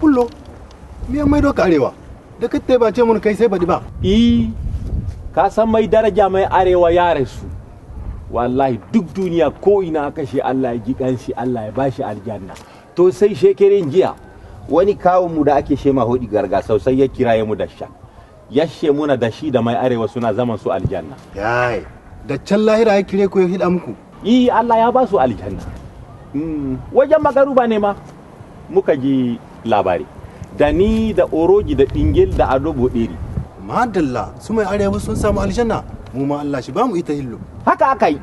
Pullo, me mai doka arewa? Da ka ba ce mun kai sai baɗi ba. I, ka san mai daraja mai arewa ya rasu. Wallahi duk duniya ko ina aka shi, Allah ya ji kanshi, Allah ya bashi aljanna. To sai shekerin jiya wani kawun mu da ake shema hodi garga sai ya kiraye mu da sha. Yashe muna da shi da mai arewa suna zaman su aljanna. Yai, da can lahira ya kire ku ya hida muku. I, Allah ya ba su aljanna. Wajen magaruba ne ma muka ji labari. Da ni da Oroji da Bingel da Ado Boderi. Madalla, su mai arewa sun samu aljanna. Mu ma Allah shi ba mu ita, Hillo. Haka aka yi.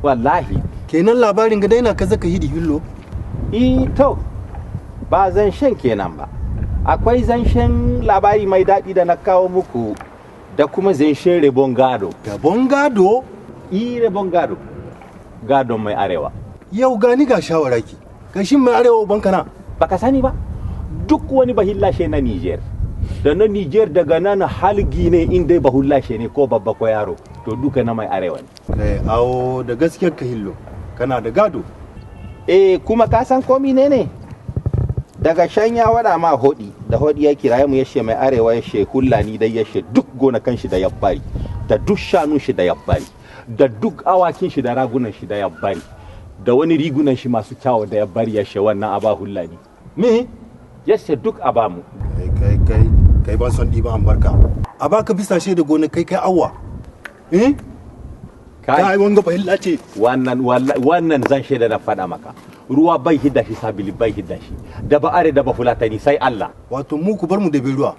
Wallahi. Kenan labarin ga daina ka zaka hidi, Hillo. I to, ba zanshen kenan ba. Akwai zanshen labari mai daɗi da na kawo muku da kuma zanshen rabon gado. Rabon gado? I, rabon gado. Gadon mai arewa. Yau gani ga shawara ki. Gashin mai arewa ubanka na. Baka sani ba? Duk wani bahillashe na Niger. Da na Niger daga nan hal Gine, in dai bahullashe ne, ko babba ko yaro, to duka na mai arewa ne. Kai awo, da gaskiyar ka, Hillo. Kana da gado. Eh, kuma ka san komi ne ne? Daga shan ya wada ma hodi da hodi ya kira mu, yashe mai arewa yashe hullani dai yashe duk gonakan shi da ya bari, da duk shanun shi da ya bari, da duk awakin shi da ragunan shi da ya bari, da wani rigunan shi masu kyawu da ya bari, yashe wannan aba hullani. Me? Yashe duk a bamu. Kai kai kai kai, ban son ɗiba an barka. A baka bisashe da gonakai kai awwa. Eh? Kai wanga fahilla ce. Wannan wannan zan shaida na faɗa maka. Ruwa bai hidda shi, sabili bai hidda shi. Da ba are da ba fulatani sai Allah. Wato mu ku bar mu da ruwa.